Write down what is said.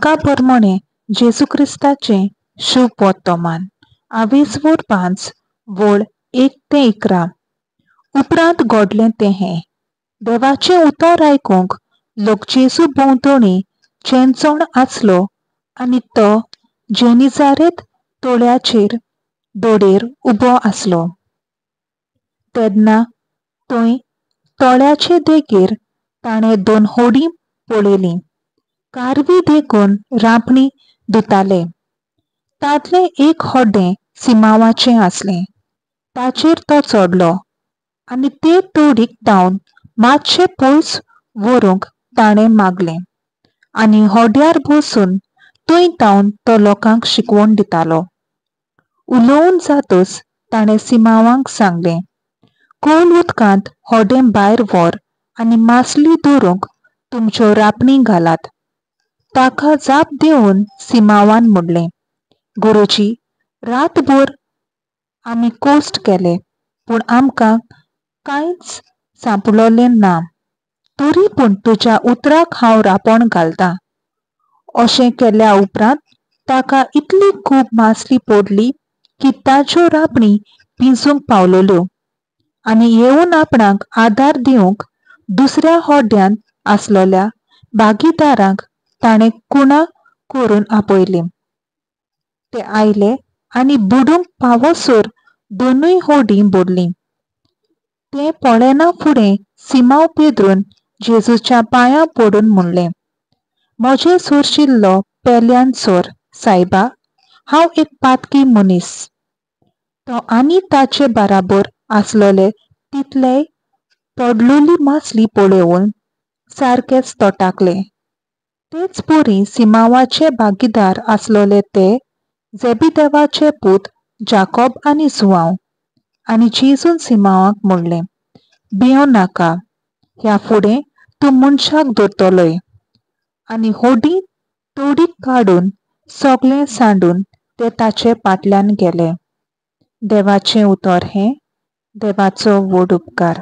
मार्का परमणें जेजू क्रिस्ताचें शुभ वर्तमान आवेजवोर 5 वळ 1 ते 11. उपरांत घडलें तें हें, देवाचें उतर आयकूंक लोक जेजू भोंवतणी चेंचण आसलो आनी तो जेनिजारेत तोळ्याचेर दोडेर उबो आसलो. तेन्ना थंय तळ्याचे देगेर ताणें दोन होडीं पळयलीं. कारवी देखून रांपणी धुताले. तांतलें एक होडें सिमांवाचें आसलें. ताचेर तो चडलो आनी ते तोडीक धांवन मातशें पयस व्हरूंक ताणें मागलें आनी होड्यार बसून थंय धांवन तो लोकांक शिकवण दितालो. उलोवन जातच ताणें सिमांवाक सांगलें, खोल उदकांत होडें भायर व्हर आनी मासली धरूंक तुमच्यो रांपणी घालात. ताका जाप दिवन सिमांवान म्हणलें, गुरुजी, रातभर आमी कोश्ट केले पूण आमकां कांयच सांपडलें ना. तरी पूण तुज्या उतराक हांव रांपण घालतां. अशें केल्या उपरांत ताका इतली खूब मासली पडली की ताच्यो रांपणी पिंजूंक पावलेल्यो आनी येवन आपणाक आदार दिवंक दुसऱ्या होड्यांत आसलेल्या भागीदारांक ताणें कुणा करून आपयलीं. ते आयले आनी बुडूंक पावसर दोनूय होडीं भरलीं. तें पळयना फुडें सिमांव पेद्रून जेजूच्या पांयां पडून म्हणलें, म्हजें सोरशिल्लो पेल्यान सोर सायबा, हांव एक पातकी मनीस. तो आनी ताचे बराबर आसलेले तितलेय पडलेली मासली पळोवन सारकेच तटाकले. तेच परी सिमांवाचे भागीदार आसलेले ते जेबिदेवाचे पूत जाकोब आनी जुआंव. आनी जेजून सिमांवाक म्हणलें, भियों नाका, ह्या फुडें तूं मनशाक धरतलोय. आनी होडी तोडीक काडून सगळें सांडून ते ताचे फाटल्यान गेले. देवाचें उतर हें. देवाचो व्हड उपकार.